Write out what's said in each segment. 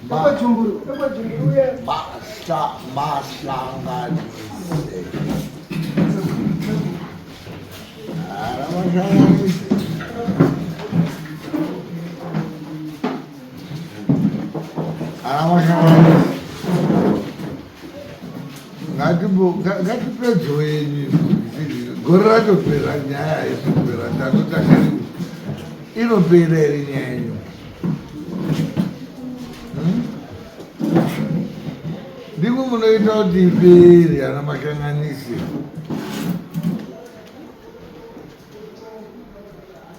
Mahlanganise. Mahlanganise. Mahlanganise. Ngatipedzoeni gore ratopera nyaya haisi kupera tatotanga inopera here nyaya yenyu hmm? Ndiko munoita kuti ipere ana makanganisi.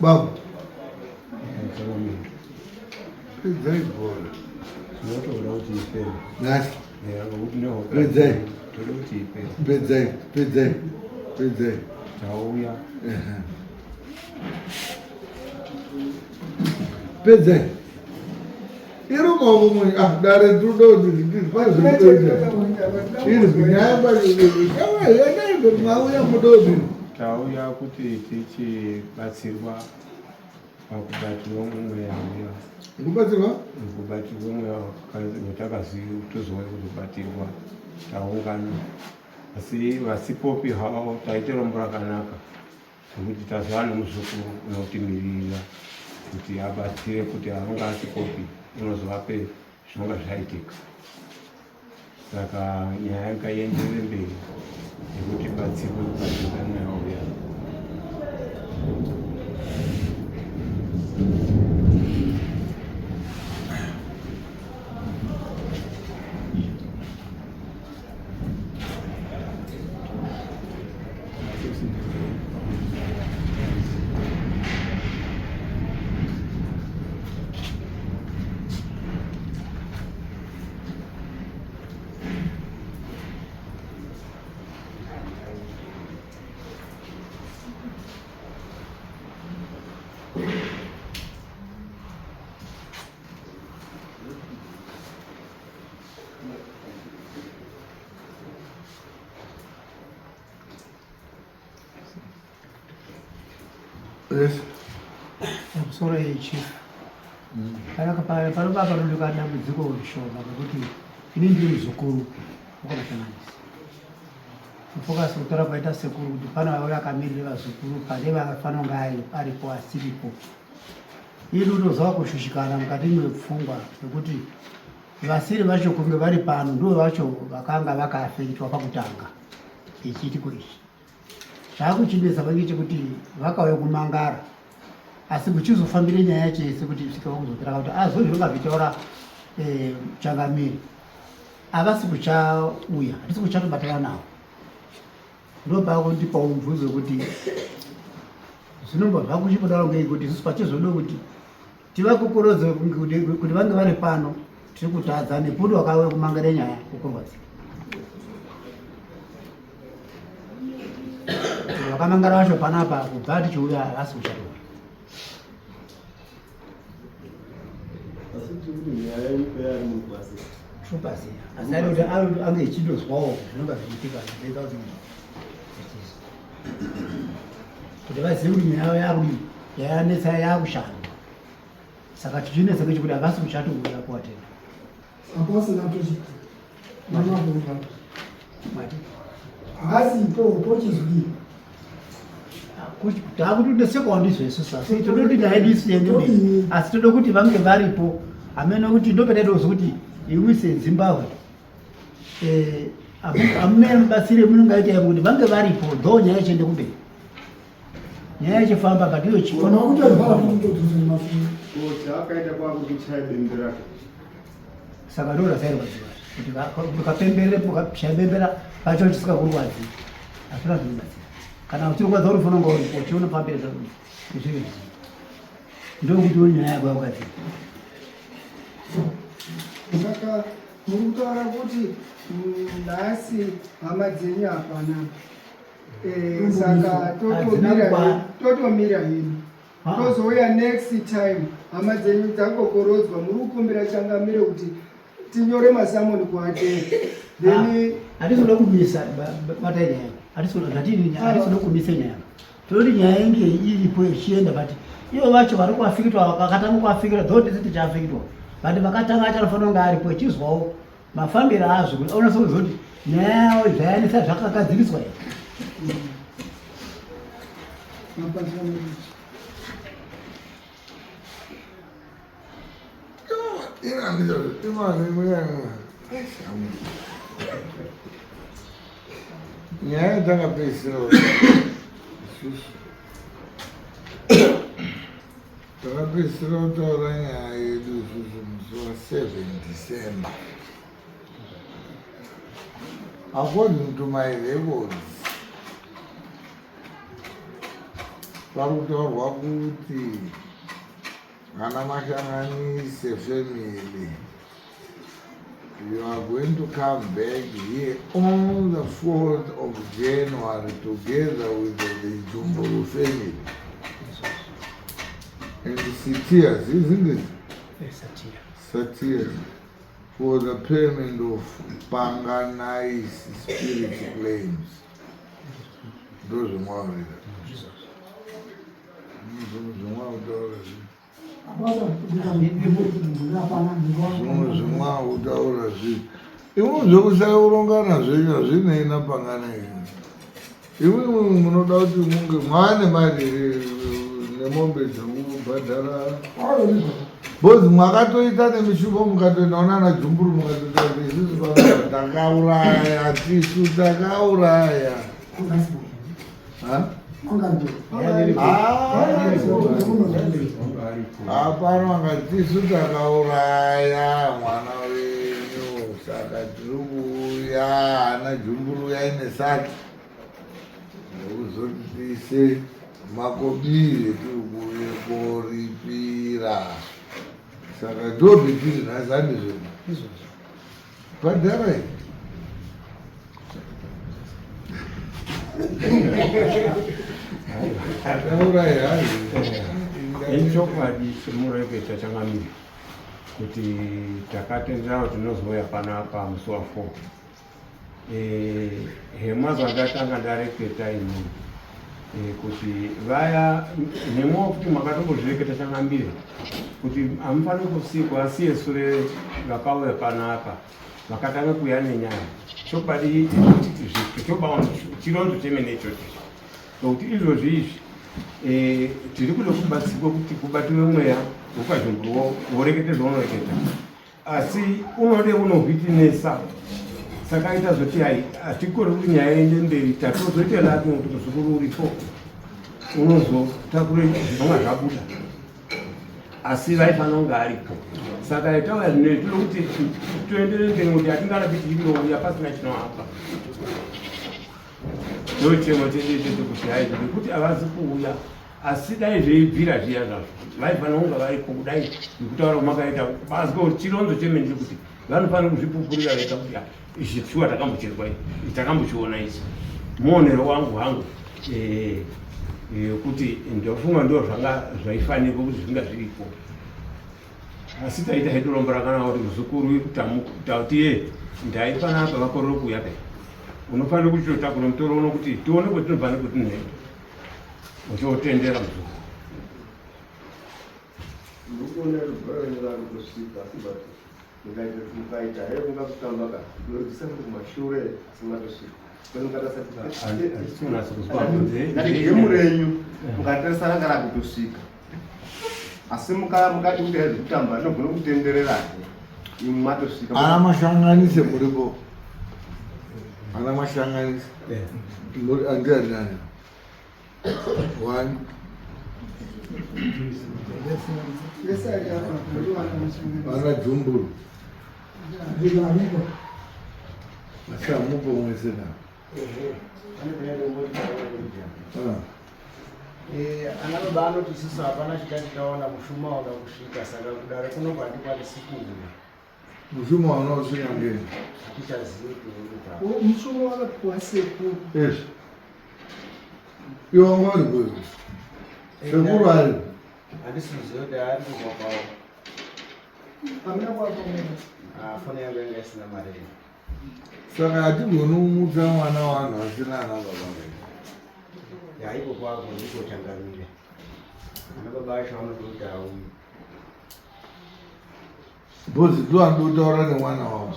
Babu. Pedzai bhora. Tinotoda kuti ipere. Nhasi. Pedzai. Toda kuti ipere. Pedzai, pedzai, pedzai. Tauya. Pedzai. Iri maoko mwenyu ah dare ndinoda kuti pazvekutoita iri nyaya pacho mauya muda kuti tauya kuti tichibatsirwa pakubatirwa mweya uya kubatsirwa kubatirwa mweya watakazitozouya kuzobatirwa taungana asi vasipopi havo taite rombo rakanaka Nekuti tazova nemuzukuru unotimirira kuti abatsire kuti anonga asipopi unozovape zvinonga zvaitika. Saka nyaya ngaienderere mberi nekuti batsirwe kubatsirwa mweya uya. Yes. Pamusoro iyi chief. Panoba panondipa dambudziko shoma nekuti ini ndiri muzukuru wakwamasanganisi. Focus kutora kwaita sekuru kuti pane vauya akamirira vazukuru pane vakafanira kunge aripo asiripo. Ini ndinozwa kushushikana mukati mepfungwa nekuti Vasiri vacho kunge vari pano ndivo vacho vakanga vakaafektwa pakutanga ichiitiko ichi. Chaakuchinetsa manje chekuti vakauya kumangara asi kuchizofambire nyaya yacho yese kuti isvike pakuzopera kuti azvo zvinonga zvichitaura eh, changamire havasi kuchauya hatisi kuchatobatana navo ndopakundipawo mubvunzo wekuti zvinombobva kuchibudaro ngei kuti isusu pachizodo kuti Tivakukurudzire kuti vange vari pano tiri kutadza nekuti wakauya kumangara nyaya kukurwadza. Vakamangara vacho panapa kubva tichiuya havasi kuchatuka. Asi tiri kuti nyaya yari mupasi. Trupasi. Asi ari kuti ange echindozwawo zvinonga zvichiitika zvichiita kuti kuti vazive kuti nyaya yakudii yayanetsa yakushanda saka chichinetsa ngechekuti havasi kuchatouya kuwatenda hasipo pochizwii takutonesekawo ndizvo isusu asi toda kuti nyaya yedu isu iende mberi asi toda kuti vange varipo hameno kuti ndopetaitozi kuti imwi sezimbabwe eh, amune mubatsire munongaita kuti vange varipo though nyaya ichiende kumberi nyaya ichifamba but iyo chiakaita saka ndo rasairwadziwa kuti ukapemberere ukashaya bembera pacho chisingakurwadzi hazvina zvinobatsira kana uchirwadza uri funonga uripo uchiona pamberi zvezviri ndokuti uri nyaya yako yakugadzira saka muri kutaura kuti nhasi hama dzenyu hapana eh, saka totomira hedu tozouya next time hama dzenyu dzakokorodzwa muri kukumbira changamire kuti tinyore masamoni kuatera then hatisi kuda kumisa batai nyaya hatisi kuda kumisa nyaya Toti nyaya inge iripo ichienda but ivo vacho vari kuafikitwa vakatanga kuafikira though tese tichiafikitwa. But vakatanga acho anofanira kunge aripo echizwawo mafambiro azvo kuti aonase kuziva kuti nyaya yawo zvayanisa zvakagadziriswa here. Nyaya takapedzisira isusu takapedzisira kutaura nyaya yedu isusu musi wa 7 December according to my records pari kutaurwa kuti vana Mashanganise family, you are going to come back here on the 4th of January together with the Jumburu family and Sitias, isn't it? Yes, Satia. Satias, for the payment of Panganai's spirit claims. Ndozvemwaurira. Zvimwe zvemwakutaura zvi imwe zvekusaurongana zvenyu hazvinei napangana imi. Imwe munoda kuti munge mwaane mari nemombe dzekubhadhara bhozi mwakatoita nemishumo mukatoenda unana Jumburu mukatoita kuti isusu pano takauraya tisu takauraya. Hapana anga tisu takauraya mwana wenyu saka tiri kuuya ana Jumburu yaine saki nekuzoti tiise makobiri tiri kuuye koripira saka ndobhitiri nhasi handizvo bhadharai. Taurai hazvo. Ichokwadi chemureketa changamire kuti takatendera kuti tinozouya panapa musi wa 4 hemwa zvandatanga ndareketa ini kuti vaya nemwa kuti makatombozvireketa changamire kuti hamufaniri kusikwa asiye sure vakauya panapa vakatanga kuuya nenyaya. Chokwadi chironzo chemene ichocho nokuti izvozvi izvi tiri kuda kubatsirwa kuti kubatiwe mweya wekwaZhumburu worekete zvaunoreketa asi unode unohwitinesa saka ita zoti hai hatikoni kuti nyaya iende mberi tatozoita laki nokuti muzukuru uripo unozotakure zvinonga zvabuda asi vaifanira kunge aripo saka itauya zvino tinoda kuti toendere mberi nokuti hatingarapi tichingouya pasina chinohamba ndochemo chedu ichocho kuti hai nekuti havazi kuuya asi dai zveibvira zviya zvazvo vaifanira kunge varipo kudai nekutaura kwamakaita bazwa kuti chironzo chemene chekuti vanofanira kuzvipupurira vega kuti ah, izvi shuwa takambochezwa izvi takambochiona ichi muonero wangu hangu kuti ndofunga ndo zvanga zvaifanirwa kuti zvinga zviripo asi taita hedu rombo rakanaka kuti muzukuru tauti ye ndai panapa vakorere kuuya pe unofanira kuchitotakura mutoro uno kuti tione kwetinobva nekwetinoenda uchiotendera muzukuru. Ndikuona rugwaro renyu rakutosvika asi but mukaita mukaita hee kunga kutamba ka munodzisa futi kumashure asi matosvika gemu renyu mukatarisa ranga rakutosvika asi mukati kuti zvekutamba rinogona kutenderera imwe matosvika. Ana Mashanganise muripo, ana Mashanganise muri andiani nani one ana Jumburu asi amupo mwese na Ana baba anoti isusu hapana chitati taona mushumo wauna kusvika saka kudare kuno kwatikwanisi kuuya. Mushumo wauna kusvika ngei? Hatichazivi kuti mushumo wakapiwa sekuru. Ezvi iwe wanga uri kuyo sekuru ari handisi kuziva kuti ari kumba kwavo. Hamuna kuvafonera? Foni yangu yanga isina mari. Saka hatigoni kumutsa mwana wavanhu vasina ana baba vedu. Ya iko kwako ndiko changamire. Ana baba acho vanoti kuti auyi. Because ndo andotaura nemwana wavo.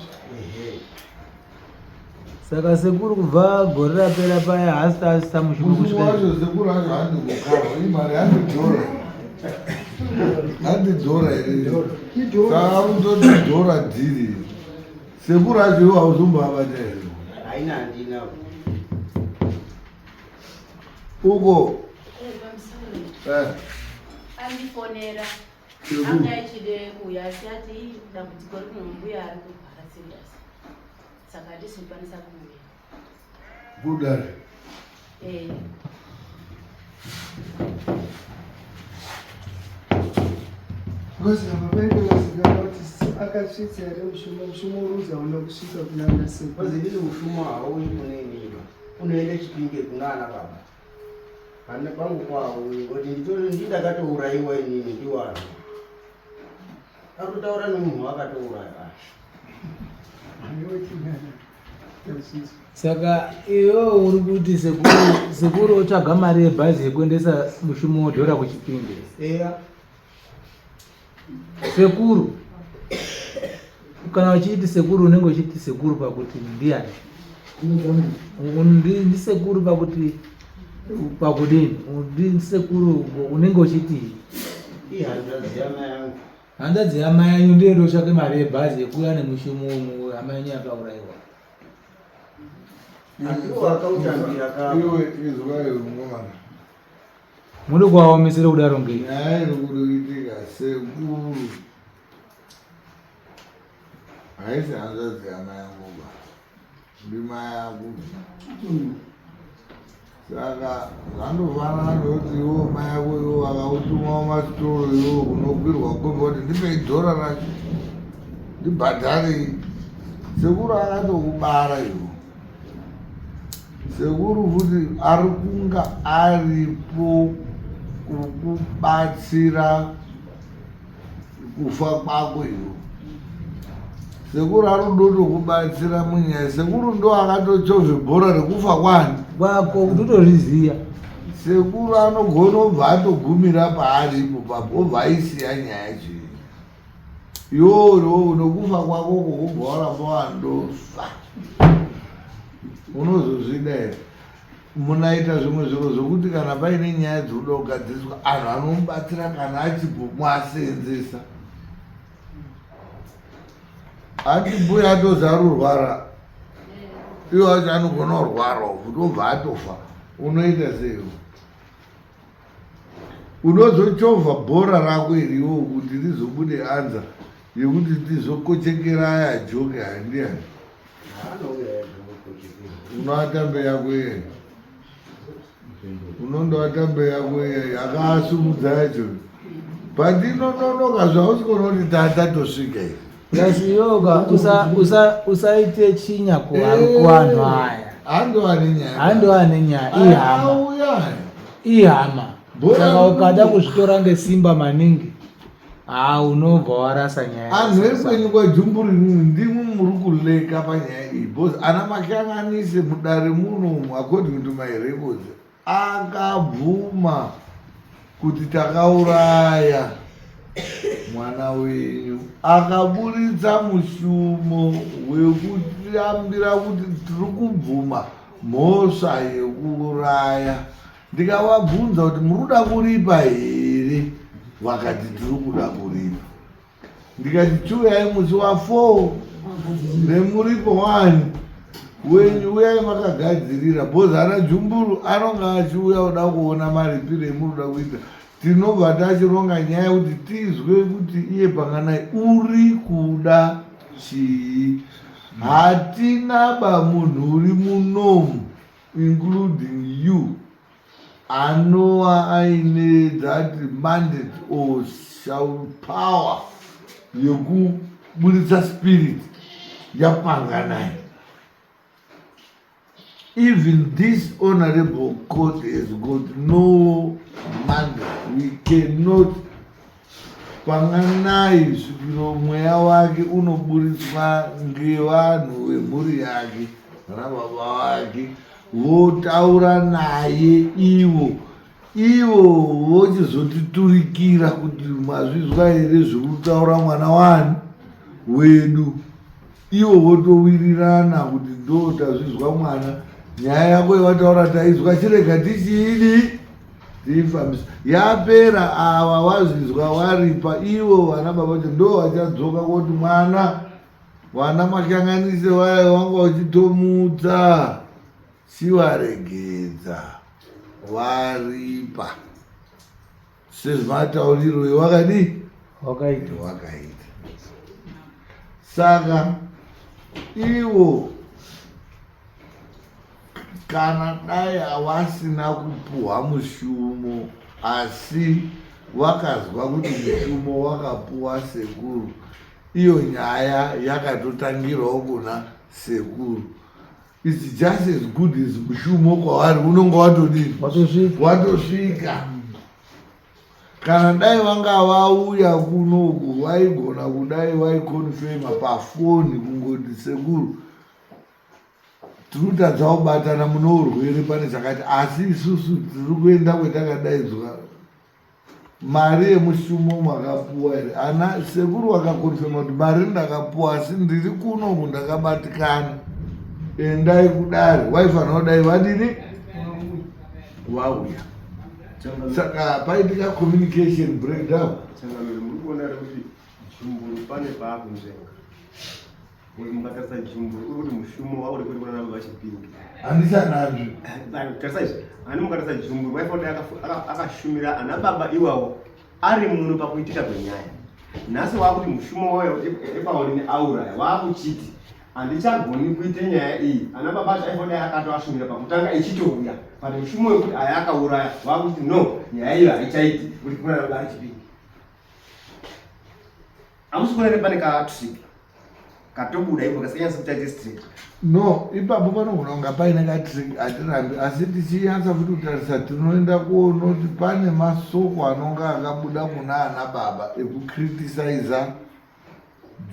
Saka sekuru kubva gore rapera paya haasi asisa mushumo kusvika. Wacho sekuru acho handi kukara imari handi dhora. Handi dhora here. Saka kutoti dhora dhiri. Sekuru acho iwo hauzombavabata here. Haina handina. Uko. Eh. Andifonera. Anga echide kuuya asi ati dambudziko riri mumbuya ari kurwara serious. Saka hatisi kukwanisa kuuya. Kudare. Eh. Because apa painge vazikanwa kuti akasvitsa here mushumo mushumo uri uzaona kusvika kuna ana sekuru. Because inini mushumo hauyi kune inini ba. Unoenda chipinge kuna ana baba. Pane pangu kwauyi ngoti nditori ndindakatourayiwa inini ndiwani. Akutaura nemunhu wakatouraya. Saka iwe uri kuti sekuru sekuru otsvaga mari yebhazi yekuendesa mushumo wodhora kuchipinge. Eya. Sekuru kana uchiti sekuru unenge uchiti sekuru pakuti ndiani? Ndisekuru pakuti pakudini? Ndisekuru unenge uchiti ihanzvadzi yamai yangu. Hanzvadzi yamai yanyu ndiye ndotsvake mari yebhazi yekuuya nemushumo umu hama yenyu yakaurayiwa. Iwe izwa iwe mkomana. Muri kuvaomesera kudaro ngei? Nyaya iri kuitika sekuru haisi hanzvadzi yamai yangu ba ndimai yako. Saka zvandofanana nekuti iwo mai yako iwo vakautuma mumasitoro iwo kunokwirwa kombi kuti ndipei dhora racho ndibhadharei. Sekuru akatokubara iwo. Sekuru futi ari kunga aripo kukubatsira kufa kwako iwo. Sekuru ari kudotokubatsira munyaya. Sekuru ndo akatochovhe bhora rekufa kwani kwako kuti utozviziya. Sekuru anogona obva atogumira paaripo papo obva aisiya nyaya yacho iyi. Iwowo nokufa kwako kukubva waramba wandofa. Unozozvida here? Munaita zvimwe zviro zvokuti kana paine nyaya dzinoda kugadziriswa anhu anomubatsira kana achibomwasenzesa. Ati mbuya atozi arurwara iwo acho anogona kurwarawo futi obva atofa unoita seiwo unozochovha bhora rako iriwo kuti rizobude anza yekuti tizokochekera aya joke handiani unoatambe yako iye unondoatambe yako iye yakaasumudza yacho pandinononoka zvausikuona kuti tatosvika iyi Plus yoga usaite chinya kuvanhu aya. Hando ane nyaya. Hando ane nyaya ihama. Ihama. Saka ukada kuzvitora ngesimba maningi haa unobva warasa nyaya. Anhu ekwenyu kwaJumburi ndimwi muri kuleka panyaya iyi because ana Mahlanganise mudare muno according to my records akabvuma kuti takauraya mwana wenyu akaburitsa mushumo wekutambira kuti tiri kubvuma mhosva yekuuraya ndikavabvunza kuti muri kuda kuripa here vakati tiri kuda kuripa ndikati chiuyai musi wa 4 nemuripo wani wenyu uyai makagadzirira bhozi ana jumburu anonga achiuya kuda kuona maripiro emuri kuda kuita tinobva tachironga nyaya yekuti tizwe kuti iye panganai uri kuda chii hatina ba munhu uri munomu including you anova aine that mandate or shall power yekuburitsa spirit yapanganai even this honorable court has got no mandate we cannot panganai svikiro mweya wake unoburitswa ngevanhu vemhuri yake vana baba vake votaura naye ivo ivo vochizotiturikira kuti mazvizwa here zviri kutaura mwana wani. wedu ivo votowirirana kuti ndo tazvizwa mwana nyaya yako yawataura taizwa chirega tichiidi tiifambisa yapera ava wazvizwa waripa ivo vana baba vacho ndo vachadzoka koti mwana vana mashanganise vaya wanga uchitomutsa chivaregedza waripa sezvimatauriro ewakadii wakaita wakaita saka ivo kana dai awasina kupuhwa mushumo asi wakazwa kuti mushumo wakapuwa sekuru iyo nyaya yakatotangirawo kuna sekuru It's just as good as mushumo kwavari unonga watodini watosvika kana dai vanga vauya kunoku vaigona kudai vaikonfema pafoni kungoti sekuru tiri kutadza kubatana mune urwere pane chakati asi isusu tiri kuenda kwetakadaidzwa Mari yemushumo makapuwa here? Ana sekuru vakakonfirma kuti mari ndakapuwa asi ndiri kuno ndakabatikana. Endai kudare. Waifanira kudai vadini? Wauya. Saka paitika communication breakdown. Changamire muri kuona here kuti Jumburu pane paakunzvenga. Muri mukatarisa Jumburu uri kuti mushumo wauri kuti kuna namba vachipingi. Handichanazvo. Tarisa izvi. Ani mukatarisa Jumburu waifanira kuti akashumira ana baba iwawo ari muno pakuitika kwenyaya. Nhasi wakuti mushumo wayo epauri neauraya wakuchiti handichagoni kuita nyaya iyi ana baba acho aifanira akatoashumira pakutanga ichitouya but mushumo wekuti aya akauraya wakuti no nyaya iyo haichaiti kuti kuna baba achipingi hamusi kuona here pane katrick katobuda ipo kasikanyatsa kuti aite straight no ipapo panogona kunga paine katrick hatirambi asi tichinyatsa futi kutarisa tinoenda kuona kuti pane masoko anonga akabuda kuna ana baba ekukritisaiza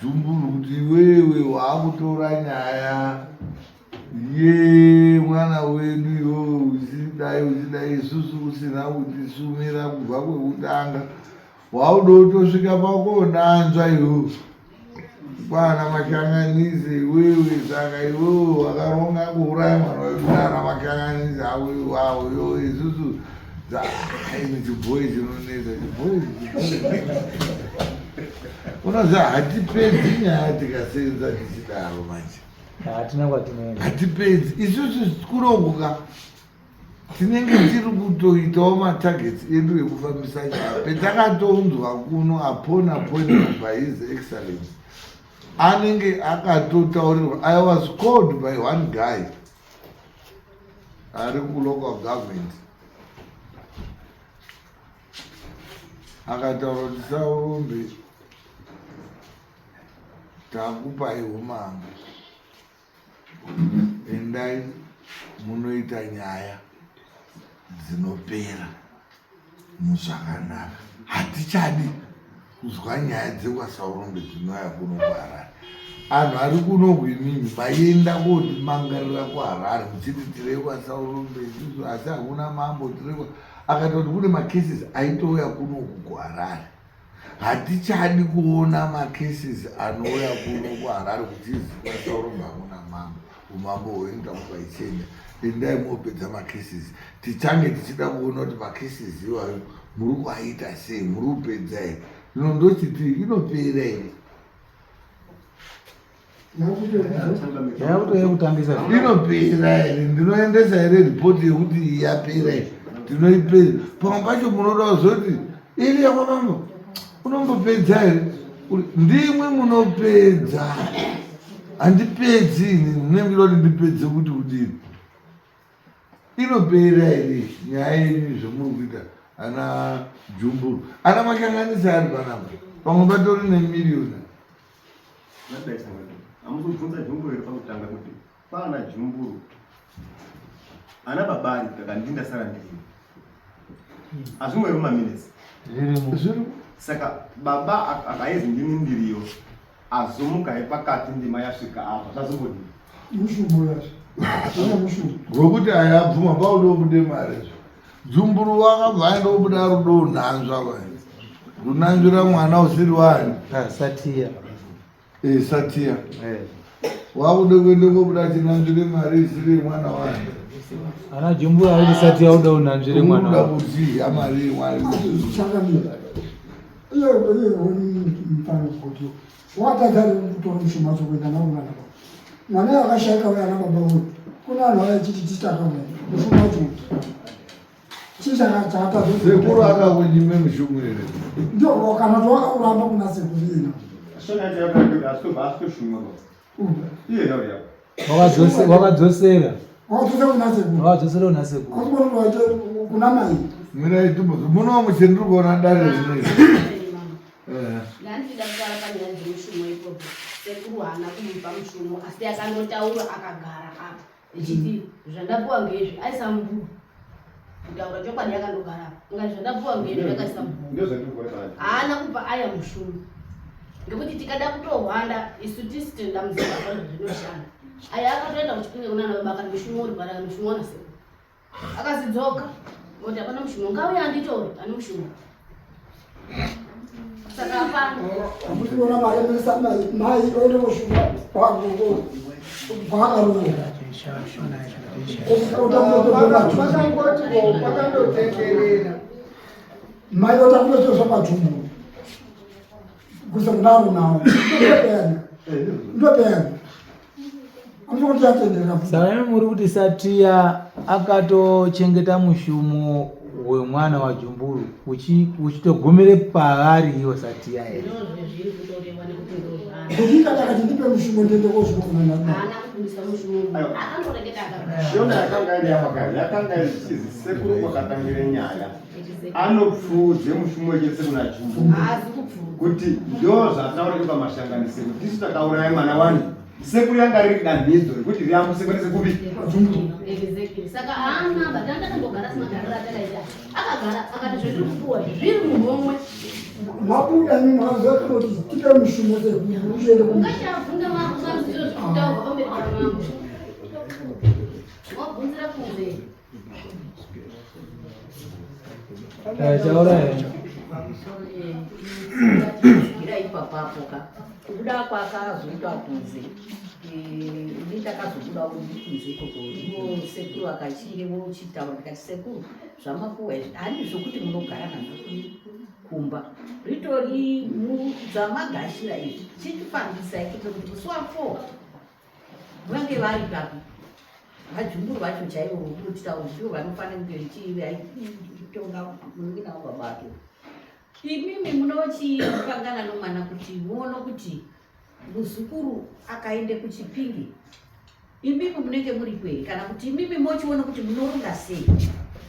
Dzumburu kuti iwewe waakutora nyaya yemwana wedu iwewe uchidai uchidai isusu usina kutisumira kubva kwekutanga wauda kutosvika pakonanzva iwewe kwana mashanganise iwewe saka iwewe wakaronga kuuraya mwana wedu nana mashanganise avo iwawo iwewe isusu imi chibhoyi chinonetsa chibhoyi unoziva hatipedzi nyaya tikasenza tichidaro manje hatina kwatinoenda hatipedzi isusu kurokuka tinenge tiri kutoitawo matargets edu ekufambisa nyaya petakatounzwa kuno upon appointment by his excellence anenge akatotaurirwa i was called by one guy ari kulocal government akataura kuti saurombe takupai umambo endai munoita nyaya dzinopera muzvakanaka hatichadi kuzwa nyaya dzekwasaurombe dzinouya kuno kuharare anhu ari kuno kuimimi maienda kotimangarira kuharare muchiti tirei kwasaurombe isusu asi hakuna mambo tirei akatoti kune macases aitouya kunoku kuharare hatichadi kuona macases anouya kuno kuharare kuchizi kwasaurombe hakuna mambo umambo hwenyu takupa ichienda endai mopedza macases tichange tichida kuona kuti macases iwayo muri kuaita sei muri kupedza here ino ndochiti inopera here yakutangisa inopera here ndinoendesa here ripoti yekuti yapera here tinoipedza pamwe pacho munoda kuzoti iri yakwamambo unombopedza here ndimwe munopedza handipedzi ini ndinenge kuti ndipedze kuti kudini inopera here nyaya yenyu zvemuri kuita ana jumburu ana mashanganisi ari panapa pamwe patori nemiriyoni amuzobvunza jumburu here pakutanga kuti Kwana Jumburu ana baba ari kaka ndini ndasara ndiri azvimwe here maminutes zvirimo saka baba akaizi ndini ndiriyo azomuka yepakati ndima yasvika apa zvazombodii mushumo yazvo zvona mushumo ngokuti ayabvuma paudobude mari zvo dzumburu wakabva aenda obuda rudo unanzva vai runanzvira mwana usiri wani satiya. Eh, Satia. Wakuda kuenda kobuda chinanzvire mari isiri yemwana wani. Ana Jumbura ari Satia uda unanzvire mwana Unoda wako. kudya mari yemwana. Chakamira. Iye iye mfano kuti wakatadza kutora mushuma wacho kuenda nawo mwana baba. Mwana akashaika uya ana baba uyu. Kuna vanhu vaichiti tichitakaura mushuma wacho. Chii chakatadza? Sekuru akakunyime mushumo here? Ndio kana kuti wakauramba kuna sekuru iyena. Shona yacho yakanaka asitobva asitoshuma ba. Iye nawo yako. Wakadzosera. Wakadzosera kuna sekuru. Wakadzosera kuna sekuru. Wakadzosera kuna kuna mai. Mirai timbozo. Muno muchendiri kuona dare rineri. Eh. Ndandida kutaura panyaya dzemushumo ipopo. Sekuru haana kumupa mushumo asi akandotaura akagara apa. Echiti zvandapuwa ngeizvi aisa mbudu. Kutaura chokwadi akandogara apa. Ingati zvandapuwa ngeizvi akaisa mbudu. Ndozvandiri kuona manje. Haana kupa aya mushumo. Ngekuti tikada kutohwanda isu tisu tine dambudziko hapana zvinoshanda. Aya akatoenda kuchipinge kunana baba akati mushumo uri pari mushumo wana sekuru. Akazidzoka ngoti hapana mushumo ngauye anditore ane mushumo. Saka hapana. Hamusi kuona maremesa mai mai oende koshuma kwagogo kwaakaroora. Pakangoti pakandotenderera. Mai otakutochoswa pajumbu. Kusa kunaro nawo. Ndopeyani. Ndopeyani. Hamusi kuti yatendera. Saka imi muri kuti Satia akatochengeta mushumo wemwana waJumburu uchitogumire pavari iwo Satia here? Ndozvezviri kutorewa nekuti ndozvaana. Kuti akati ndipe mushumo ndiende koshuma kuna nana. Haana kubudisa mushumo. Akandoreketa akagara. Shona yakanga iri yapakare yakanga ichizi sekuru kwakatangira nyaya anopfuudze mushumo wechese kuna Jumbo Haazi kupfuudza. kuti ndo zvataurike pamashanganisiro tisu takauraya mwana wani sekuru yanga riri danhidzo rekuti riambuse kuendese kupi Exactly. Saka haana but andakangogara semagariro atakaita. Akagara akati zvendiri kupuwa zviri muhomwe. Mabuda imi makaziva kuti tipe mushumo sekuru uchiende ku Ungachabvunza zviro zvekutaurwa pamberi pamambo. Wabvunzira kunze. Taura here? Pamusoro gira ipapapo ka kubuda kwakazoitwa kunze ini ndakazobuda kunze ikoko ivo sekuru akachinge vochitaura ndikati sekuru zvamapuwa izvi handi zvokuti munogara nazvo kumba ritori dzamagashira izvi chitifambisai kuitira kuti musi wa4 vange vari papi vajumburu vacho chaivo vokutitaura ndivo vanofanira kunge vechitonga munonge navo baba vake imimi munochipangana nomwana kuti muone kuti muzukuru akaende kuchipinge imimi munenge muri kweri kana kuti imimi mochiona kuti munoronga sei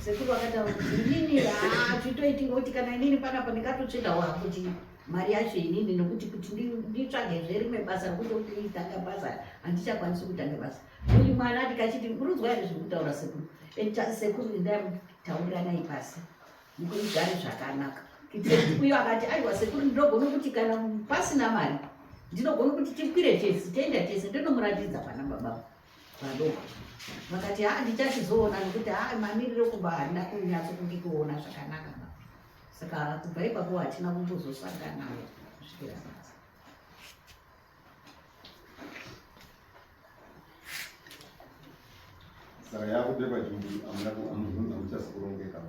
sekuru vakataura kuti inini hazvitoiti ngekuti kana inini panapa ndingatotsvedawo hangu kuti mari yacho inini nokuti kuti nditsvagezve rimwe basa rekuti kuti nditanga basa handichakwanisi kutanga basa uyu mwana ndikachiti urunzwa here zviri kutaura sekuru Eta sekuru endai mutauriranai pasi mugare zvakanaka kuitira kuti uyo akati aiwa sekuru ndinogona kuti kana pasina mari ndinogona kuti tikwire tese tienda tese ndinomuratidza pana baba vadoko vakati ha ndichachizoona nekuti ha mamiriro kumba handina kunyatso kunge kuona zvakanaka ba saka kubva ipapo hatina kumbozosangana kusvikira nhasi. Saka yakubekwa Jumbo hamuna hamuchasi kurongeka.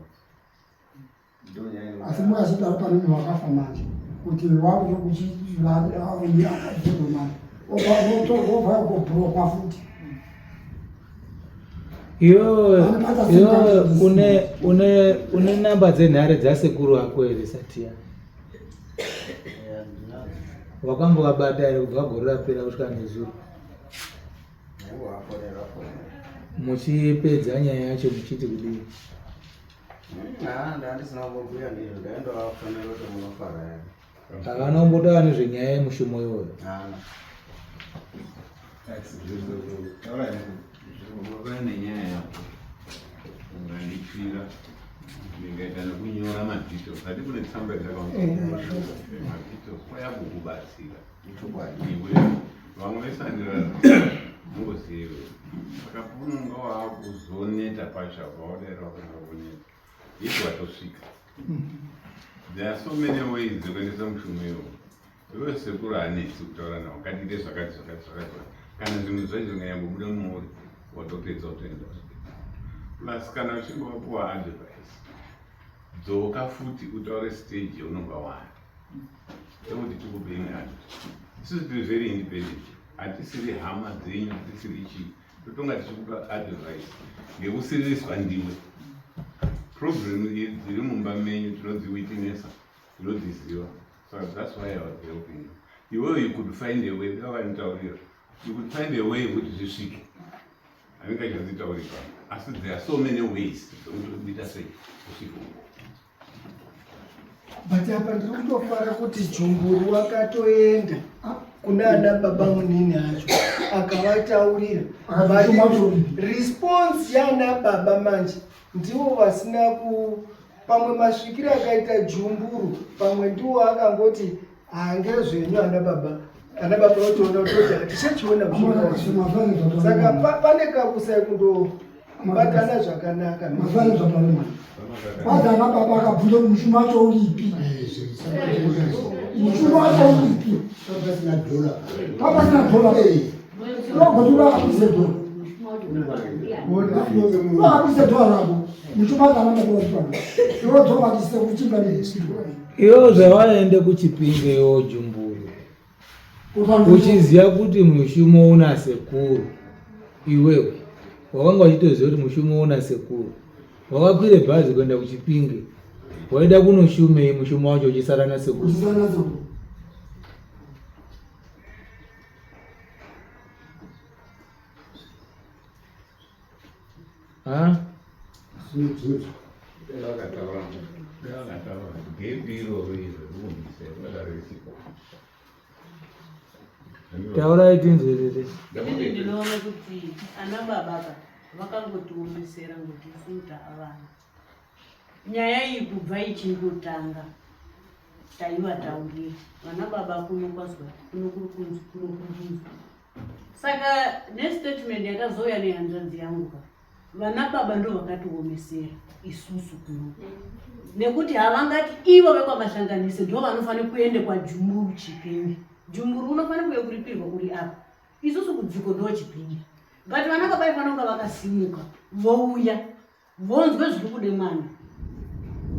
Ndo nyaya ino. Asi mukazodaro pane munhu wakafa manje kuti wakuchiakadzorwa mari obva kobhurokwa futi. Iwewe iwewe une une une namba dzenhare dzasekuru ako here Satia? Wakambovabata here kubva gore rapera kusvika nezuro? Muchipedza nyaya yacho muchiti kudii? Ndandisina kumbobhuya ndizvo ndaindovafonera kuti munofara here. Havana kumbotaura nezvenyaya yemushumo iwoyo. Haana. Wakava nenyaya yako ungandikwira ndingaita nekunyora madetails hati kune tsamba madetails kwaya kukubatsira iwe vamwe vesandira mungozive saka paunonga waakuzoneta pacho apa wadaira wakanga kuneta isi watosvika. There are so many ways dzekuendesa mushumo iwowo. Iwe sekuru hanetsi kutaura nawo ngatiite zvakati zvakati zvakati kana zvinhu zvacho zvinganyambobuda muuri watopedza utoenda plus kana uchinge wapuwa advice dzoka futi utaure stage yaunonga wani ekuti tikupe imwe advice isusu tiri very independent hatisiri hama dzenyu hatisiri chii totonga tichikupa advice ngekusiririswa ndiwe problem dziri mumba menyu tinodziwitinesa tinodziziva so that's why i was helping you iwewe you could find a way vavanitaurira you could find a way yekuti zvisvike anenge achazitaurika asi there are so many ways dzekuti kuita sei kusvike uko but apa ndiri kutofara kuti jumburu wakatoenda kuna ana baba munini acho akavataurira response yana baba manje ndivo vasina ku pamwe masvikiro akaita jumburu pamwe ndiwo akangoti hangezvenyu ana baba ana baba vatoona kutoti hatichachiona saka pane kakusai kundobatana zvakanaka kwanza ana baba akabvunza kuti mushumo wacho uripi mushumo wacho uripi papasina dhola unogotura akabvise dhola akabvise dhola rako mushumo wacho ana baba vachipana iwe dhola vatise kuchimba Iwe zvawaende kuchipinge iwe jumburu uchiziva kuti mushumo una sekuru iwewe wakanga uchitoziva kuti mushumo una sekuru wakakwire bhazi kuenda kuchipinge waida kunoshumei mushumo wacho uchisara nasekuru Taurai tinzwe tete. Ini ndinoona kuti ana baba ka vakangotiomesera ngokuti futa avana. Nyaya iyi kubva ichingotanga taivataurira vana baba kuno kwazwa kuno kuri kunzi kuno kuri kunzi saka nestatement yakazouya nehanzvadzi yangu ka vana baba ndo vakatiomesera isusu kuno nekuti havangati ivo vekwamahlanganise ndo vanofanira kuende kwajumburu chipinge jumburu unofanira kuye kuripirwa uri apa isusu kudziko ndo chipinge but vana baba ifanira kunga vakasimuka vouya vonzwe zviri kude mwana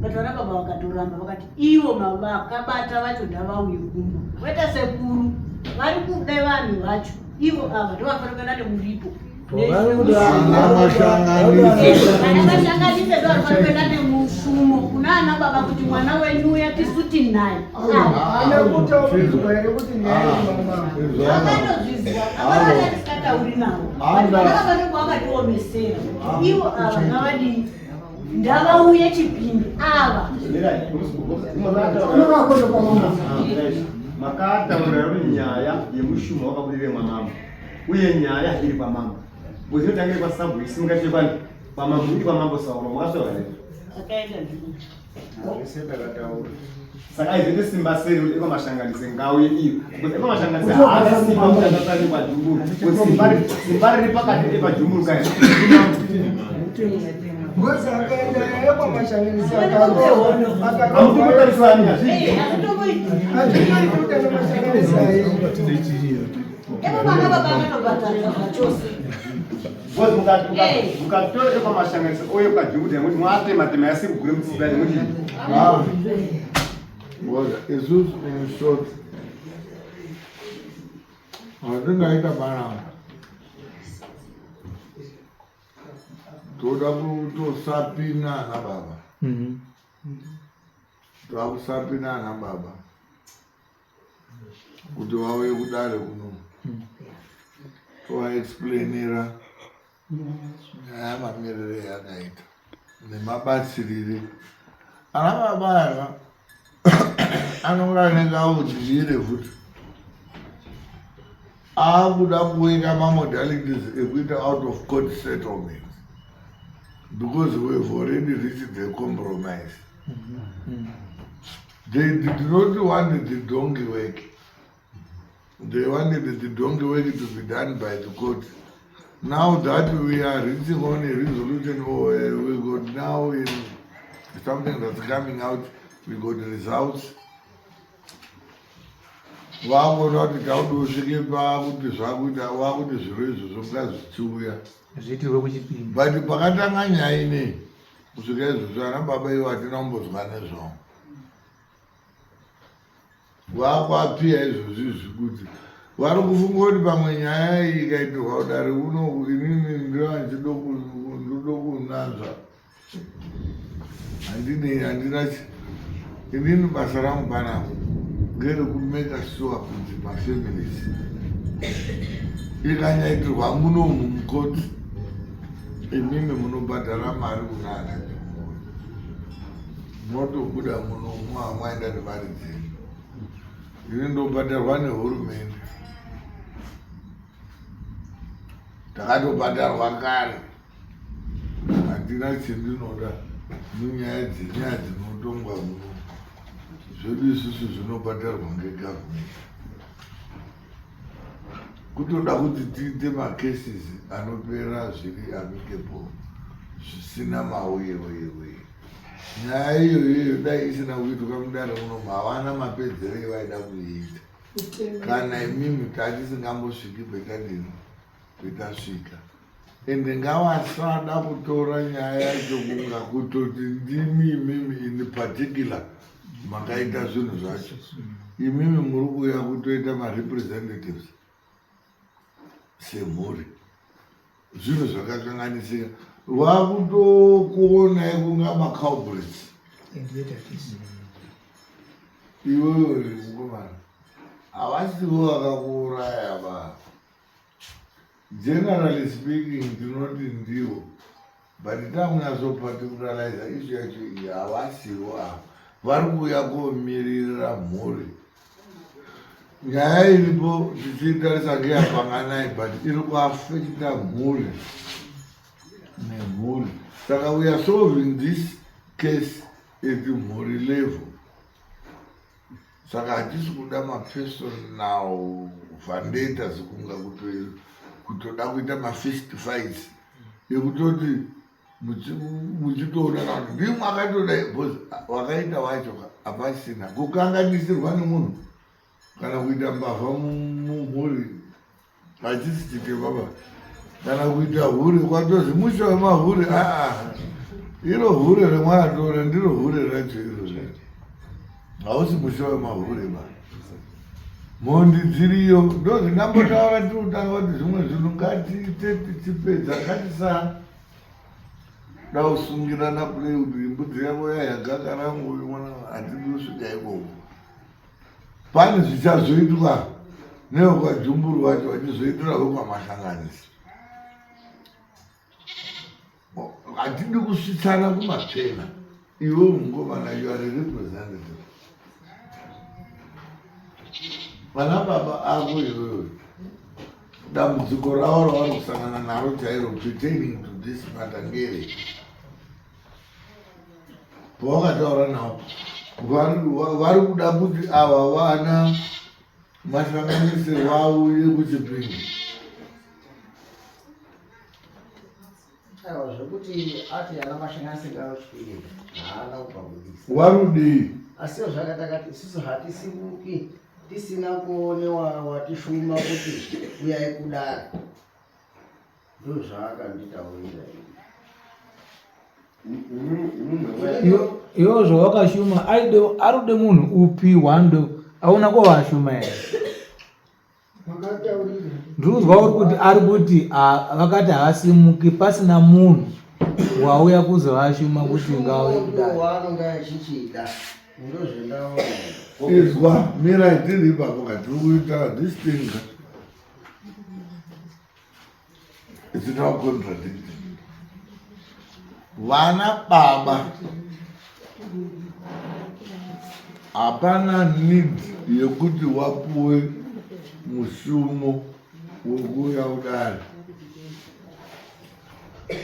but vana baba vakatoramba vakati ivo vakabata vacho ndavauye kumba kwete sekuru vari kuda vanhu vacho ivo ava ndovafanira kuenda nemuripo vanavashanganise ndovanofanira kuenda nemushumo kuna ana baba kuti mwana wenyu uya tisu tinaye vakatozvizwa avana tisikatauri navo vana baba ndovakatiomesera ivo ava ngavadii ndavauye chipindu ava makataura kuti nyaya yemushumo wakabudirire mwamambo uye nyaya iri kwamambo ngozi inotangire kwasabhu isimuka chepani kwamambo iri kwamambo sauro makaswera here saka aizoite simba seri kuti ekwamashanganise ngauye iyo because ekwamashanganise haana simba kuti angasane kwajumburu simba riri pakati epajumburu kaya Ngozi akaenda ekwamashanganise akarotarisani hazviiti kuti anamashanganise aye Epo vana baba vanobatana zvachose. Because mukatora ekwamashanganise oye kwajumburu nekuti mwatema tema yasi kugure mutsiba nekuti Ngoza isusu in short hatingaita panapa toda kutosapina ana baba takusapina ana baba kuti vauye kudare kuno tovaexplainira nyaya mamirire yakaita nemabatsirire ana baba ava anonga anenge audyire futi aakuda kuita mamodalities ekuita out of court settlement because we've already reached a compromise they did not want the donkey work they wanted the donkey work to be done by the court now that we are reaching on a resolution or we got now in something that's coming out we got results Vakuona kuti taudi usvike pakuti zvakuita wakuti zviro izvozvo ngazvichiuya zviitirwe kuchipinge. But pakatanga nyaya inei kusvika izvozvo ana baba ivo hatina kumbozwa nezvavo. Vakuapiya izvozvi izvi kuti vari kufunga kuti pamwe nyaya iyi ikaitirwa kudare uno inini ndinoda kunanzva handinei handina inini basa rangu panapa ngerekumeka sure kuti mafamilies ikanyaitirwa munomu mukoti imimi munobhadhara mari kunana motobuda muno mwaenda nemari dzenyu ini ndobhadharwa nehurumende takatobhadharwa kare handina chendinoda munyaya dzenyaya dzinotongwa muno zvedu isusu zvinobhadharwa ngegavhumende kutoda kuti tiite macases anopera zviri amicable zvisina mauye uye uye nyaya iyoyoyo dai isina kuitwa mudare muno havana mapedzero evaida kuiita kana imimi tatisingambosviki petadini petasvika ende ngavasada kutora nyaya yacho kunga kutoti ndimi imimi in particular makaita zvinhu zvacho imimi muri kuuya kutoita marepresentatives semhuri zvinhu zvakakanganisika vakutokuonai kunga maculprits iwewe mukomana havasivo vakakuuraya va Generally speaking tinoti ndiwo but takunyatsoparticulariza issue yacho iyi havasiwo ava vari kuuya komiririra mhuri nyaya iripo tichiitarisa ngeyapanganai but iri kuafekta mhuri nemhuri saka we are solving this case at mhuri level Saka hatisi kuda mapersonal vendettas kunga kutoda kuita mafist fights ekutoti muchitoonana kuti ndimwe akatodai bcause wakaita wacho hapasina kukanganisirwa nemunhu kana kuita mbavha mumhuri hachisi chitema ba kana kuita hure kwatozi musha wemahure aa iro hure remwatora ndiro hure racho iro hausi musha wemahure ba mhondi dziriyo ndozvingambotaura tiri kutanga kuti zvimwe zvinhu ngatiite tichipedza ngatisa da kusungirana kudai kuti mbudzi yako yayagaka rangu uyu mwana hatidi kusvika ikoko pane zvichazoitwa nevekwajumburu vacho vachizoitira vekwamahlanganisi hatidi kusvitsana kumapena iwe mungomana you are a representative vana baba avo iwewe dambudziko ravo ravari kusangana naro chairo pertaining to this matter ngere pawakataura navo vari kuda kuti ava vana mahlanganise vauye kuchipinge Aiwa zvekuti ati ana mashanganise ngauchipinge haana kubva warudii asiwo zvakatakati isusu hatisimuki tisina kuonewa watishuma kuti uyai kudare ndozvaakanditaurira iwo zvawakashuma arikude munhu upi wando auna kovashuma here ndirikunzwa uri kuti ari kuti vakati havasimuki pasina munhu wauya kuzovashuma kuti ngauye kudai izwa mirai tiri ipapo katiri kuita this thing It's now contradicting. Vana baba hapana need yekuti wapuwe musumo wekuuya kudare.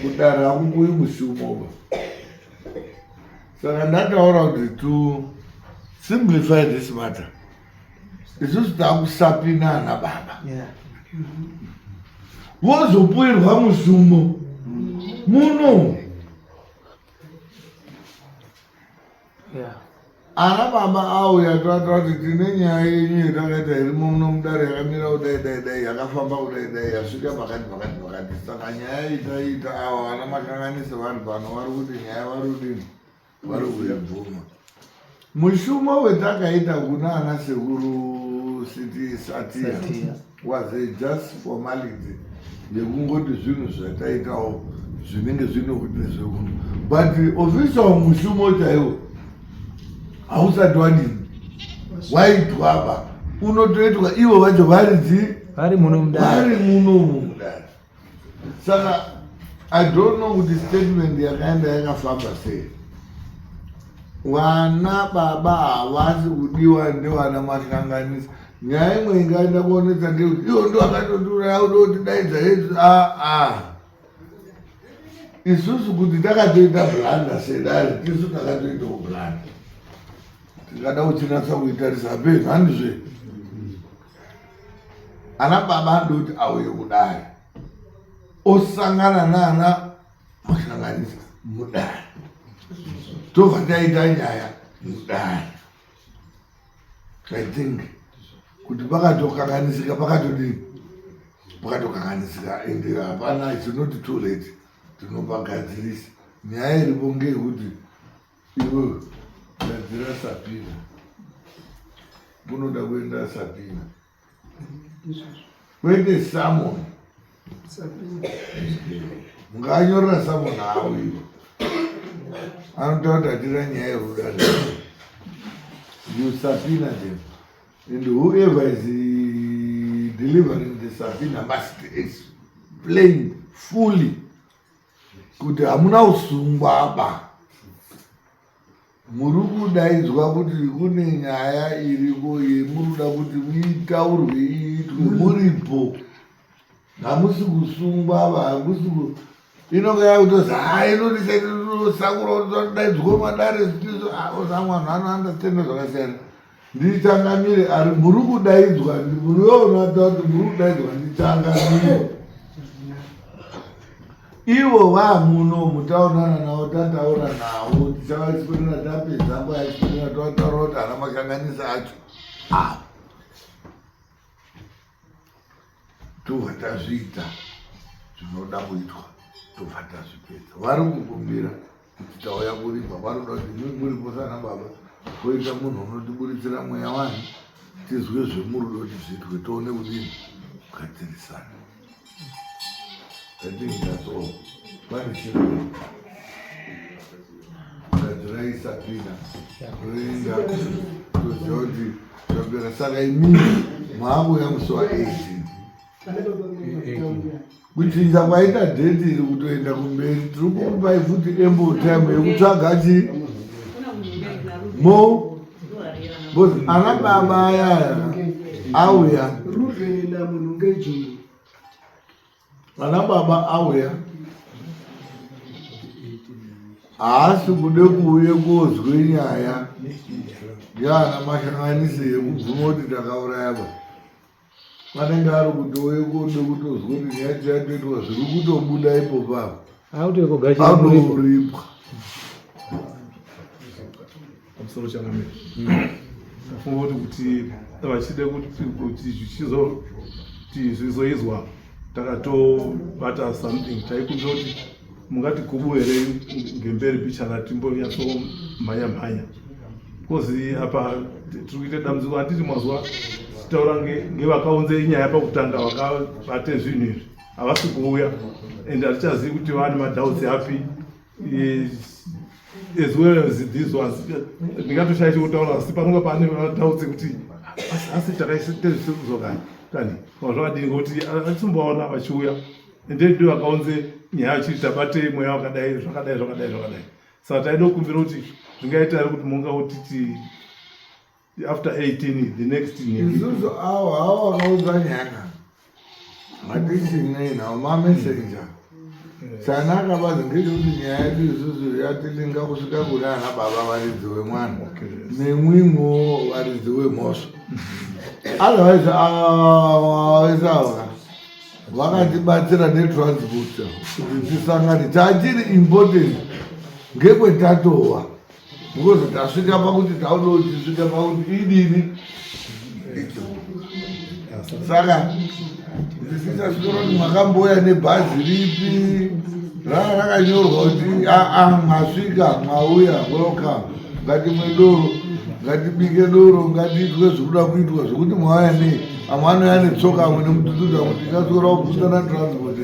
Kudare hakupuwi musumo ba. Saka ndataura kuti to simplify this matter isusu takusapina ana baba vozopuirwa musumo muno yeah. Ana baba auya toataura kuti tine nyaya yenyu yatakaita irimo muno mudare yakamira kudai dai dai yakafamba kudai dai yasvika pakati pakati pakati saka nyaya itaita awa vana makanganisi vari pano vari kuti nyaya vari kudini vari kuibvuma mushumo wetakaita kuna ana sekuru city satia was a just formality yekungoti zvinhu zvataitawo zvinenge zvine kuti nezvekuno but official mushumo chaiwo hausati wadini waitwaba unotoitwa ivo vacho varidzi vari muno mudare vari munomu mudare saka i don't know kuti statement yakaenda yakafamba sei vana baba havasi kudiwa nevana makanganisa nyaya imwe ingaenda kuonetsa ndeyekuti ivo ndo akatotiuraya udotidaidza yesu aa isusu kuti takatoita blanda sedare tisu takatoitawo blanda tingada kuchinatsa kuitarisa hapei handizve ana baba anoda kuti auye kudare osangana naana masanganisa mudare tobva taita nyaya mudare i think kuti pakatokanganisika pakatodii pakatokanganisika and hapana its not too late tinopagadzirisa nyaya iripo ngeyekuti Iwe gadzira Sabina. Kunoda kuenda Sabina. Kwete Samon. Munganyorera Samon hawo iwe. Anotaura kuti hatira nyaya yerudare. You subpoena them. And whoever is delivering the subpoena must explain fully kuti hamuna kusungwa ba muri kudaidzwa kuti kune nyaya iriko yemuri kuda kuti muitaurwe iitwe muripo hamusi kusungwa ba hamusi ku inonga yakutozi ha inodisakura kudaidzwa madare osamwe vanhu anoandastenda zvakasiyana ndichangamire ari muri kudaidzwa muriona kuti muri kudaidzwa ndichangamire ivo vamuno mutaonana navo tataura navo tichavaexplainira tapedza nguva yaexplainira tovataura kuti hana makanganisa acho ava tobva tazviita zvinoda kuitwa tobva tazvipedza vari kukumbira kuti tauya kuripa vanoda kuti mui muripo sana baba koita munhu unotiburitsira mweya wani tizwe zvemurudo kuti zviitwe tione kudini kugadzirisana I think that's all. Pane chiro gadzirai sapina toenda toziva kuti zvapera saka imini maakuuya musi wa 18 kuchinja kwaita dheti iri kutoenda kumberi tiri kukupai futi ample time yekutsvaga chi mo bcause ana baba ayaya auya ana baba auya haasi kude kuuye kozwe nyaya yaana mashanganisi yekubvuma kuti takauraya ba Anenge ari kutouye kode kutozwa kuti nyaya yacho yatoitwa zviri kutobuda ipo papo. Anoripwa. Pamusoro changamire. Ndafunga kuti kuti vachida kuti kuti zvichizo kuti zvizoizwa takatobata something taikumbira kuti mungati gubu here ngemberi bichana timbonyatsomhanya mhanya bcause apa tiri kuita dambudziko handiti mazuva tichitaura ngevakaunze nyaya pakutanga vakabate zvinhu izvi havasi kuuya and hatichazivi kuti vane madoubts api as well as these ones ndingatoshaya chekutaura asi panonga pane madoubts ekuti asi takaisitezvisikuzo kani kani kana zvakadini ngokuti atisombovaona vachiuya ende ndo vakaunze nyaya vachiti tabate mweya wakadai zvakadai zvakadai zvakadai saka taida kukumbira kuti zvingaita here kuti munga utiti after 18 the next isusu awo awo vakaunza nyaya hatisinei nawo mamessenger chanaka bazi ngechekuti nyaya yedu isusu yatilinga kusvika kune ana baba varidzi wemwana nemwimwo varidzi wemhosva otherwise vese ava vakatibatsira netransport kuti tisangane chachiri important ngekwetatova. Because tasvika pakuti tauda kuti tisvike pakuti idini icho. Saka ndisichasvikora kuti makambouya nebhazi ripi ranga rakanyorwa kuti aa masvika mwauya welcome ngatimwe doro ngatibike doro ngatiitwe zvikuda kuitwa zvekuti mwauya nei amwe anouya netsoka amwe nemutututu amwe tichaswera kuputana transport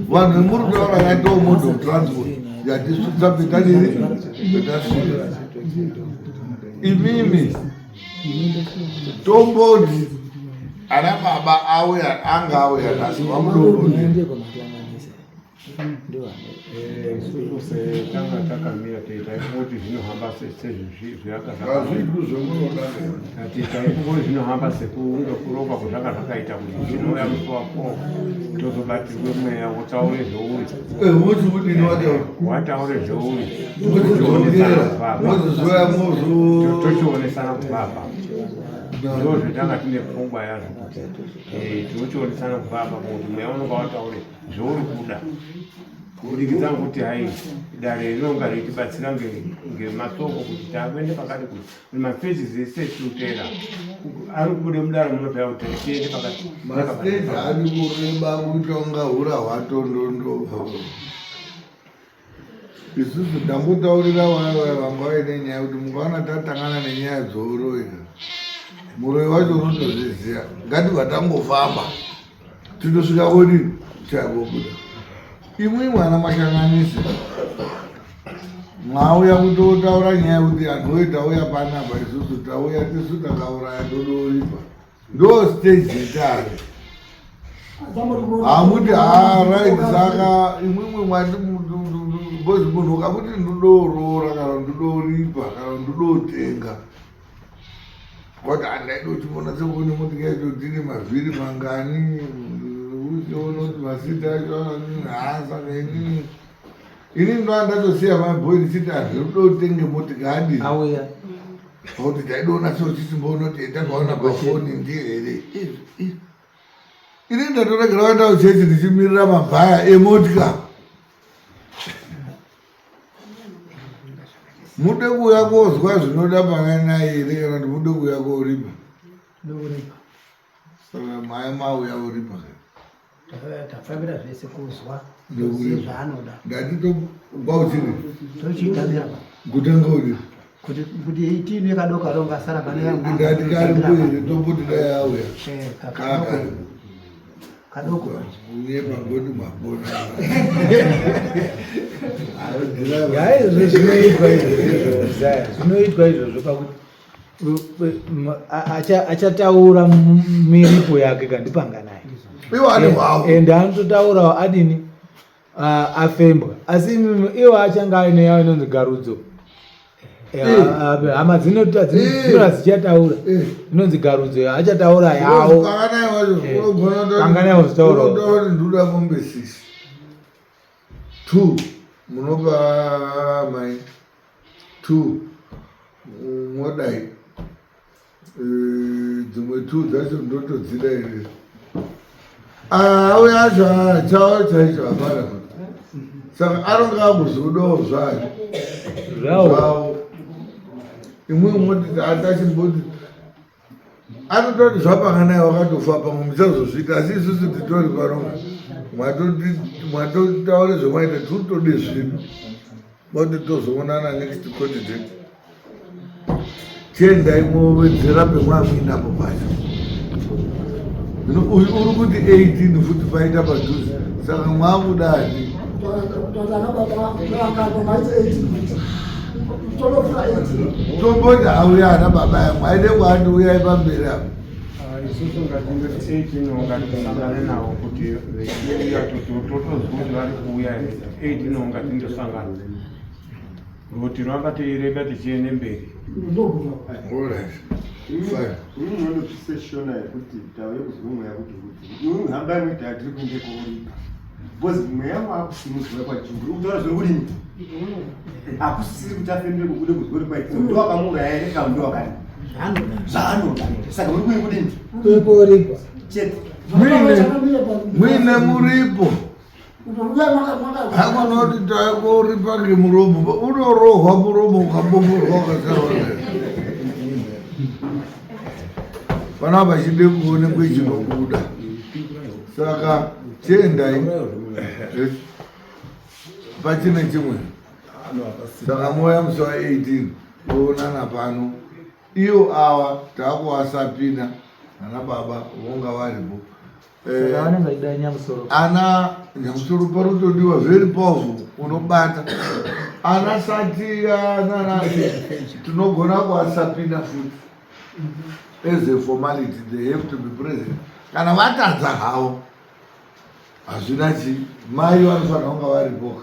vanhu vemuri kutaura yatoo mode of transport yatisvitsa petadini petasvika imimi tomboti ana baba auya anga auya nhasi vamudomboti Isusu setanga takamira taingoti zvinohamba sezvazvakazviitwi zvemunoda ati taingoti zvinohamba sekunge kurongwa kwezvanga zvakaita kuti zvinouya musi wako tozobatirwe mweya wotaure zveuri woti kudini wataura wataure zveuri tochionesana kubva apa ndo zvetanga tine pfungwa yazvo kuti tinochionesana kubva apa kuti mweya unonga wataure zvauri kuda kubudikidza ngokuti hai dare rinonga reitibatsira ngemasoko kuti takuende pakati kuti mafezis ese tinoteera ari kubude mudare munopera kuti tiende pakati masteji ari kureba kuita kunga hura hwatondondo Isusu tambotaurira vaya vaya vanga vaine nyaya kuti mukaona tatangana nenyaya dzouroyi muroyi wacho unotozviziva ngatibva tangofamba titosvika kodi chakobuda imwi mwana mashanganisi mwauya kutotaura nyaya yekuti anhu woye tauya panapa isusu tauya tisu takauraya todoripa ndo stage yetari hamuti haa right saka imwimwe mwati because munhu ukamuti ndodoroora kana ndodoripa kana ndodotenga kwati handaida uchimona sekuone motika yacho tine mavhiri mangani uchiona kuti masiti acho haa saka inini ini ndo ndatosiya mabhoi ndichiti handinodotenge motika adii auya Pakuti taidoona seuchichimboona kuti takaona pafoni ndiye here. Ini ndatoregera kuenda kuchechi ndichimirira mabhaya emotika. Mude kuuya kozwa zvinoda panganai here kana kuti mude kuuya koripa? Ndoripa. Saka maya mauya uripa. Tafambira zvese kuzwa zvaanoda. Ndati to kwauchiri. Tochitamira. Kutanga uri. Kuti kuti tiine kadoka ronga sara pane yangu. Ndati kari kuire tomboti dai auya. Eh, kadoko. Kadoko. Unyepa ngoti mapona. Yaizvo zvinoitwa izvozvo zvinoitwa izvozvo pakuti achataura miripo yake kandipanganai ende anototaurawo adini afembwa asi iwo achange aine yawo inonzi garudzo eh, eh. hama dzinora eh. dzichataura inonzi garudzo achataura yawo panganai wazvitaurawo ndoda mombe six two munopa mai two modai eh, dzimwe two dzacho ndotodzida here auya acho chavo chaicho hapana saka anonga akuzodawo zvayo zvavo imwe moti atachimboti anototi zvapanganai wakatofa pamwe muchazozviita asi isusu titori pano mwatotaure zvemaita tiri kutode zvinhu moti tozoonana next court date chiendai mowedzera pemwamuinapo pacho uyu uri kuti 18 futi paita padhuze saka mwakudani tomboti auya ana baba yangu aide kwaandi uyai pamberi apo ah, isusu ngatingoti 18 ngatisangane navo kuti vechiuya totozwa kuti vari kuuya here 18 ngatindosangana kuti ramba teireba tichiende mberi munondopise shona yekuti tauye kuzwa mweya kuti kuti iwe hambai mwega tiri kuende kooripa because mweya waakusimudzwa kwajumbu uri kutaura zviri kudini hakusisiri kuti afembere kubude kuzwa kuti kwaitika ndo akamuuraya here kana ndo akadi zvaanoda saka muri kuye kudini kooripa chete muine muripo. Hakuna kuti taikoripa ngemuromo, unorohwa muromo ukabomborwa ukasava. Pana pachide kuonekwe chinobuda. Saka chiendai pachine chimwe. Saka moya musi wa 18 toonana pano. Iyo awa takuwasapina ana baba vonga varipo. Saka vanenge vachida nyamusoro. Ana nyamusoro parotodiwa very powerful unobata. Ana satiya nana tinogona kuwasapina futi. As a formality they have to be present. Kana vatadza havo hazvina chi mai vanofanira kunga varipo.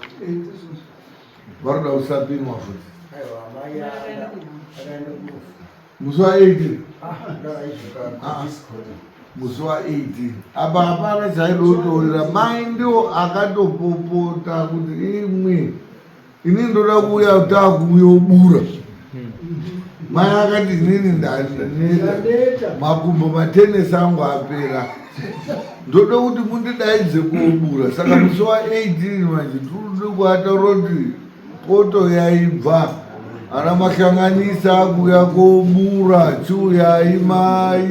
Varoda kusapinwa futi. Musi wa 18. Musi wa 18. Apa hapana chaidotorera mai ndiwo akatopopota kuti imwe ini ndoda kuuya takuuyobura. Mai akati inini ndaneta makumbo matenesi angu apera ndoda kuti mundidaidze kobura saka musi wa 18 manje tiri kuataura kuti poto yaibva ana mahlanganisa akuuya kobura chiuyai mai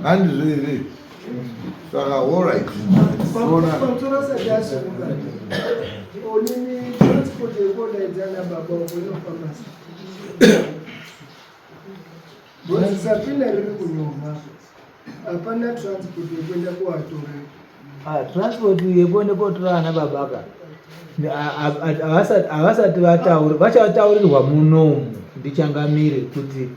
handizvo here saka allright pamusoro asati asumuka onini transport yekuodaidza ana baba uko inofamba sei bcause sapina riri kunyorwa hapana transport yekuenda kuvatora Ah, transport yekuenda kotora ana baba ka havasati vataura vachataurirwa munomu ndichangamire kuti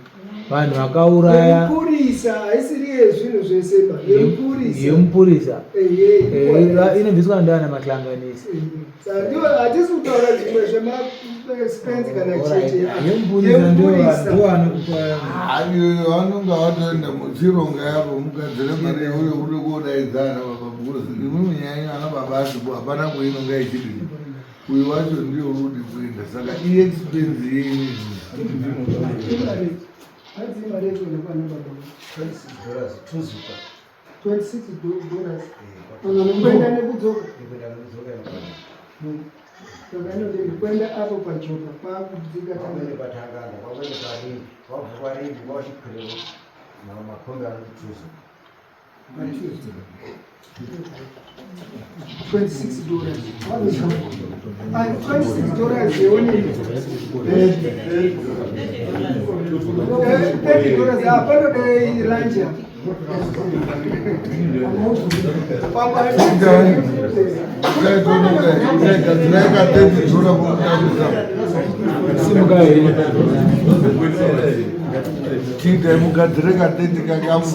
vanhu vakauraya yemupurisa haisiri yezvinhu zvese ba yemupurisa yemupurisa eh, inobviswa ndana mahlanganisi hatisi kutaura zvimwe zvemaspens kana chete yemupurisa ndio anokupa iyoyo vanonga vatoenda muchironga yavo mugadzire mari yeuyo kude kodaidzana baba because imwimwi nyaya ana baba asipo hapana kuinonga ichidii uyu wacho ndiyo uri kuenda saka iexpense yenyu kuenda apo pajoka kwakudzika patanganda kwakuenda parimbi wabva parimbi wachikwireo makombi anoti 26 dollars. And 26 dollars they only 30 dollars hapana dai lunch apa. Simuka here. Chiita mugadzire katete kakamu.